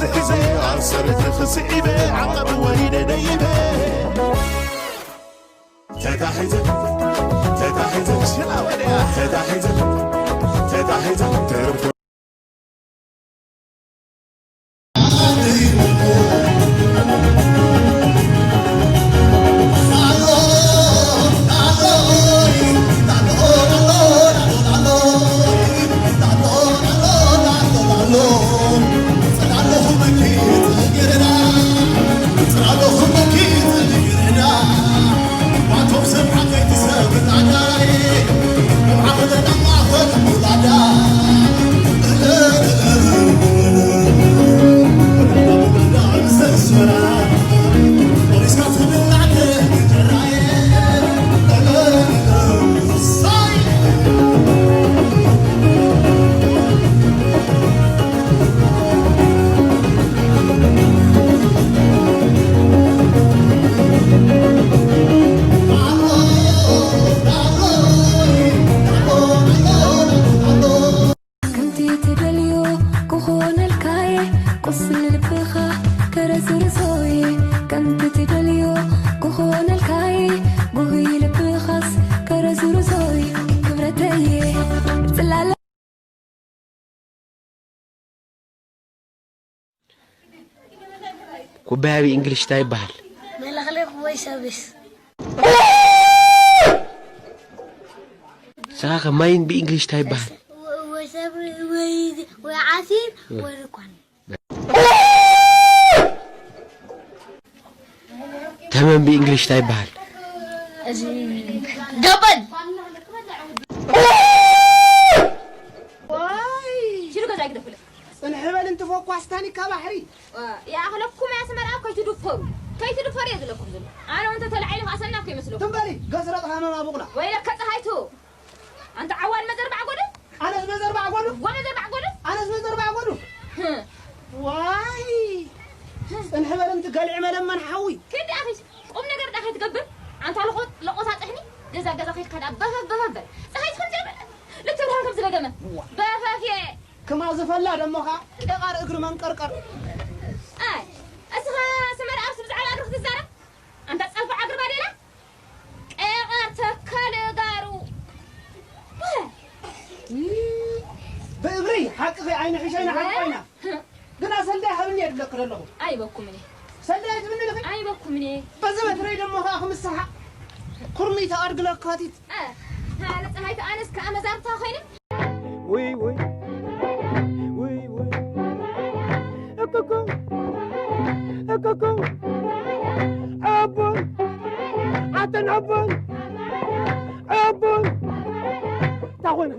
ትእዜ ኣብ ሰልፊ ክስዒበ ዓቐብ ወሪደ ደይበ። ተታሒዘ፣ ተታሒዘ፣ ሽላ ወዲያ። ተታሒዘ፣ ተታሒዘ፣ ተርፎ። ከምቲ ትደልዮ ክኾነልካየ፣ ቁስሊ ልብኻ ከረዝርዞየ። ከምቲ ትደልዮ ክኾነልካየ፣ ጉህይ ልብኻስ ከረዝርዞየ። ክብረተየ ጽላለ ኩባያ ብእንግሊሽ እንታይ ይበሃል? መለኽለኽ ወይ ሰብስ። ንስኻ ከ ማይን ብእንግሊሽ እንታይ ይበሃል? ወ-፣ ወይ ሰብ-፣ ወይ፣ ወይ ዓሲር ወይ ርኳን። ተመን ብእንግሊሽ እንታይ ይበሃል? እዚ ገበን። ዋይ! ሽሉ ገዛ ይግደፍልህ። ጽንሕ በል እንተ ፎኳስ ታኒካ ባሕሪ። ይኣኽለኩም እያ ኣስመራ፣ ከይትድፈሩ። ከይትድፈሩ እየ ዝብለኩም ዘሎ። ኣነ እውን ተተላዒሉ ከኣ ሰናፍ ከይመስለኩም። ትም በሊ፣ ገስረጥ ሃመማ ቡቕላ። ወይለከ ጸሃይቱ። ኣንታ ዓዋን መዘርባዕ ጎዱ። ኣነስ መዘርባዕ ጎዱ። ወመዘርባዕ ጎዱ። ኣነስ መዘርባዕ ጎዱ። ህም። ዋይ! ጽንሕ በል እንቲ ገልዒ መለመን ሓዊ። ክንዲ ኣኺስ ቁም ነገር ዳ ከይትገብር። ኣንታ ለቆ-፣ ለቆታ ጽሕኒ። ገዛ ገዛ ከይትከዳ በፈፍ በፈፍ በል። ጸሃይት ከምዚ በል። ልትብርሃን ከም ዝለገመ። ዋ። በፈፍ እየ። ክማ ዝፈላ ደሞ ኸኣ ቄቓር እግሪ መንቀርቀር። ኣይ፣ እስኻ ስመር ኣብስ ብዛዕባ እግሪ ክትዛረብ? ኣንታ ጸልፋ እግሪ ባዴላ? ቄቓር ተካል እጋሩ። ብእግሪ ሓቅኺ ኣይንሕሸይና ሓቂ ኮይና። ግና ሰልዳይ ሃብኒ እየ ድብለኪ ዘለኹ። ኣይበኩም እኔ። ሰልዳይ ትብኒ ድኺ? ኣይበኩም እኔ። በዚ በትረይ ደሞ ኸኣ ክምስሓ ኩርሚት ኣድግለካቲት። እ፣ ሃለ ጸሃይቱ ኣነስ ከኣ መዛርብታ ኮይነ። ውይ፣ ውይ፣ ውይ፣ ውይ። እክኩ፣ እክኩ። ዕቡን፣ ኣተን ዕቡን፣ ዕቡን። እንታይ ኮንኺ?